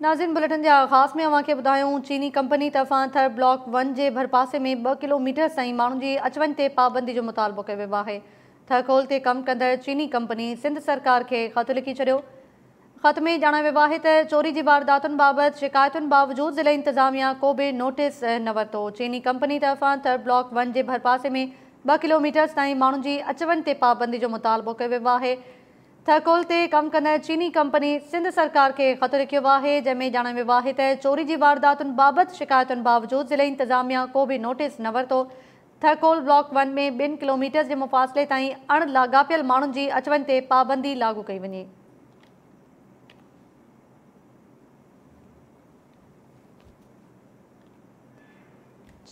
ناظرين بليٽن جي آغاز ۾ اوهان کي ٻڌايون چيني ڪمپني طرفان ٿر بلاڪ 1 جي ڀرپاسي ۾ 2 ڪلوميٽر تائين ماڻهن جي اچ وڃ تي پابندي جو مطالبو ڪيو ويو آهي. ٿر ڪول تي ڪم ڪندڙ چيني ڪمپني سنڌ سرڪار کي خط لکي ڇڏيو. خط ۾ ڄاڻايو ويو آهي ته چوري جي وارداتن بابت شڪايتن باوجود ضلعي انتظاميا ڪو به نوٽيس نه ورتو. چيني ڪمپني طرفان ٿر بلاڪ 1 جي ڀرپاسي ۾ 2 ڪلوميٽر تائين ماڻهن جي اچ وڃ تي پابندي جو مطالبو ڪيو ويو آهي. ٿرڪول تي ڪم ڪندڙ چيني ڪمپني سنڌ سرڪار کي خط لکيو آهي، جنهن ۾ ڄاڻايو ويو آهي ته چوري جي وارداتن بابت شڪايتن باوجود ضلعي انتظاميا ڪو به نوٽيس نه ورتو. ٿرڪول بلاڪ 1 ۾ 2 ڪلوميٽر جي مفاصلي تائين اڻ لاڳاپيل ماڻهن جي اچ وڃ تي پابندي لاڳو ڪئي وڃي.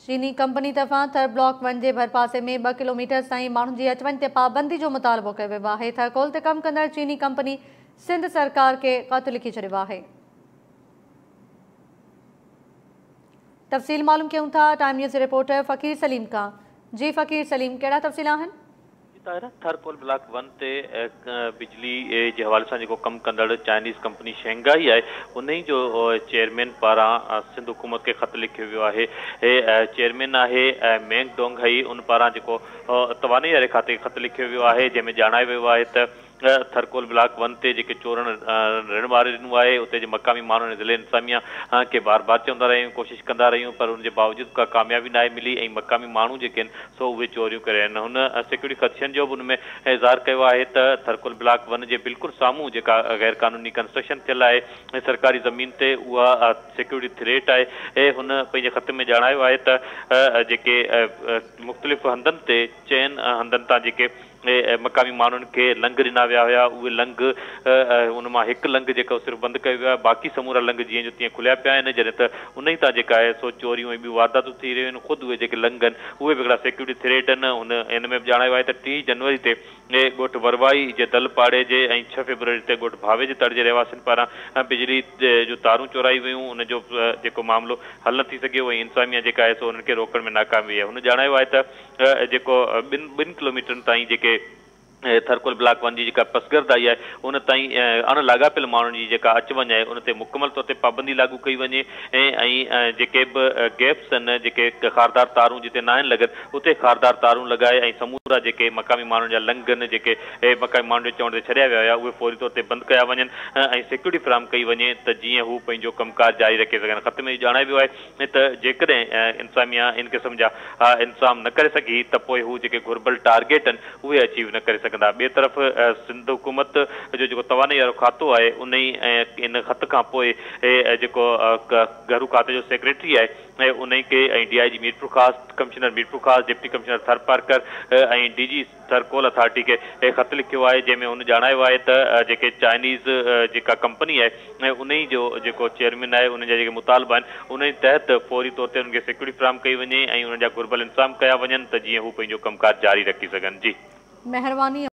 چيني ڪمپني طرفان ٿر بلاڪ 1 جي ڀرپاسي ۾ 2 ڪلوميٽر تائين ماڻهن جي اچ وڃ تي پابندي جو مطالبو ڪيو ويو آهي. ٿرڪول تي ڪم ڪندڙ چيني ڪمپني سنڌ سرڪار کي خط لکي ڇڏيو آهي. تفصيل معلوم ڪيون ٿا ٽائيم نيوز رپورٽر فقير سليم کان. جي فقير سليم، ڪهڙا تفصيل آهن؟ طاهره، ٿرڪول بلاڪ 1 تي بجلي جي حوالي سان جيڪو ڪم ڪندڙ چائنيز ڪمپني شنگهائي آهي، انهي جو چيئرمين پاران سنڌ حڪومت کي خط لکيو ويو آهي. چيئرمين آهي مينگ ڊونگ هئي، ان پاران جيڪو توانائي واري کاتي کي خط لکيو ويو آهي، جنهن ۾ ڄاڻايو ويو آهي ته ٿرڪول بلاڪ 1 تي جيڪي چورن رڻ ماري ڏنو آهي، اتي جي مقامي ماڻهن ۽ ضلعي انتظاميا کي بار بار چوندا رهيا آهيون، ڪوشش ڪندا رهيا آهيون، پر ان جي باوجود ڪا ڪاميابي ناهي ملي ۽ مقامي ماڻهو جيڪي آهن سو اهي چوريون ڪري رهيا آهن. هن سيڪيورٽي خدشن جو به ان ۾ اظهار ڪيو آهي ته ٿرڪول بلاڪ 1 جي بلڪل سامهون جيڪا غير قانوني ڪنسٽرڪشن ٿيل آهي سرڪاري زمين تي، اها سيڪيورٽي ٿريٽ آهي. هن پنهنجي خط ۾ ڄاڻايو آهي ته جيڪي مختلف هنڌن تي چئن هنڌن تان جيڪي مقامي ماڻهن کي لنگهه ڏنا ويا هيا، اهي لنگهه ان مان هڪ لنگهه جيڪو صرف بند ڪيو ويو آهي، باقي سمورا لنگهه جيئن جو تيئن کليا پيا آهن، جڏهن ته انهي تان جيڪا آهي سو چوريون ۽ ٻيون وارداتون ٿي رهيون آهن. خود اهي جيڪي لنگهه آهن اهي به هڪڙا سيڪيورٽي ٿريٽ آهن. هن ان ۾ به ڄاڻايو آهي ته 30 جنوري تي ڳوٺ وروائي جي دل پاڙي جي ۽ 6 فيبروري تي ڳوٺ ڀاوي جي تڙ جي رهواسين پاران بجلي جون تارون چورائي ويون، ان جو جيڪو معاملو حل نه ٿي سگهيو ۽ انتظاميا جيڪا آهي سو انهن کي روڪڻ ۾ ناڪام وئي آهي. هن ڄاڻايو آهي ته جيڪو ٻن ڪلوميٽرن تائين جيڪي ٿرڪول بلاڪ 1 جي جيڪا پسگردائي آهي ان تائين اڻ لاڳاپيل ماڻهن جي جيڪا اچ وڃ آهي ان تي مڪمل طور تي پابندي لاڳو ڪئي وڃي ۽ جيڪي به گيپس آهن، جيڪي خاردار تارون جتي ناهن لڳل اتي خاردار تارون لڳائي ۽ سمورا جيڪي مقامي ماڻهن جا لنگهه آهن، جيڪي مقامي ماڻهن جي چوڻ تي ڇڏيا ويا هيا، اهي فوري طور تي بند ڪيا وڃن ۽ سيڪيورٽي فراهم ڪئي وڃي ته جيئن هو پنهنجو ڪم ڪار جاري رکي سگهن. خط ۾ اهو ڄاڻايو ويو آهي ته جيڪڏهن انتظاميا ان قسم جا انتظام نه ڪري سگهي ته پوء هو جيڪي گهربل ٽارگيٽ آهن اهي اچيو نه ڪري سگهندا. ٻئي طرف سنڌ حڪومت جو جيڪو توانائي وارو کاتو آهي انهي ان خط کان پوء جيڪو گهرو کاتي جو سيڪريٽري آهي انهي کي ۽ D I G Mirpurkhas, commissioner Mirpurkhas, deputy commissioner Tharparkar ۽ D G Thar coal authority کي خط لکيو آهي، جنهن ۾ هن ڄاڻايو آهي ته جيڪي چائنيز جيڪا ڪمپني آهي انهي جو جيڪو چيئرمين آهي انهن جا جيڪي مطالبا آهن انهي تحت فوري طور تي انهن کي سيڪيورٽي فراهم ڪئي وڃي ۽ انهن جا گهربل انتظام ڪيا وڃن ته جيئن هو پنهنجو ڪم ڪار جاري رکي سگهن. جي. مهرباني.